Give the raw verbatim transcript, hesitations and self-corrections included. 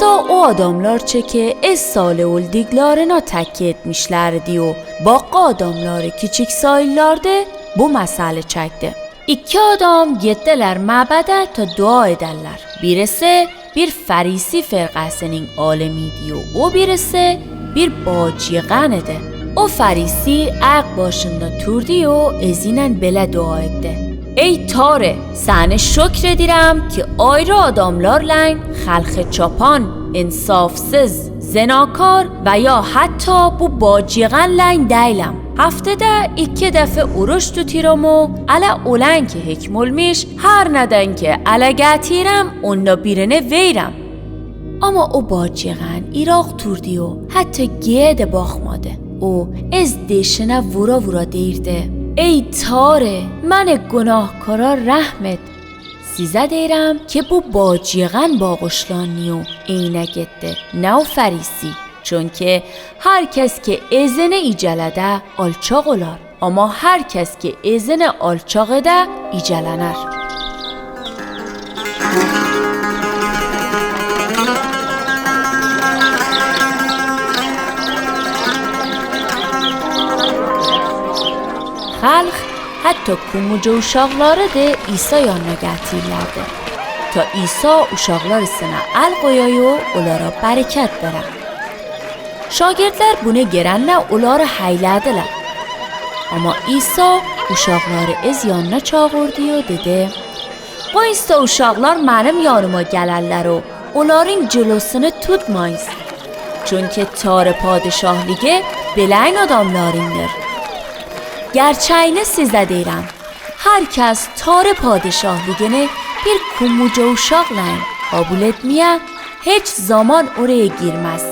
Hatta o adamlar çeke ez sale oldiklarına tekke etmişlerdi o. Baqqı adamları kiçik sayıllardı, bu mesele çekti. İki adam gettiler mabede ta dua ederler. Birisi bir Farisi firqasınıñ alemiydi o, o birisi bir baciyğan edi. O Farisi ayaq başında turdı o, ezinen bele dua etti. Ey Tare, seni şükredirem ki ayrı adamlarlan halqı çapan, insafsız, zinakar ve ya hatta bu baciyğanlan deylem. Haftede iki defe oruç tutiram o, ale olan ki hüküm olmuş, har neden ki ale getirem, onda birini veyrem. Ama o baciyğan iraq turdı o, hatta giyede baqmadı. O ez deşine vura vura deyrdi: Ey Tare, meni günahkara rahm et. Size deyrem ki bu baciyğan bağışlanı o, eynek etti, ne o Farisi. Çünki har kes ki ezini icelede, alçaq olar. Ama har kes ki ezini alçaq ede, icelener. Halq, hatta kumuca uşaqları de İsa yanına getirlerdi. Ta İsa uşaqlar üstüne el qoyay o, olara bereket bere. Şagirtler bunı gerenne oları heyledeler. Ama İsa uşaqları ez yanına çağırdı o dedi: Qoyıñsta uşaqlar menim yanıma geleller o, olarıñ cılosını tutmayıñst. Çünki Tare padişahlığı beleyn adamlarındır. Gerçeğini size deyrem, har kes Tare padişahlıgını bir kumuca uşaqlan qabul etmeye, hiç zaman oraya girmez.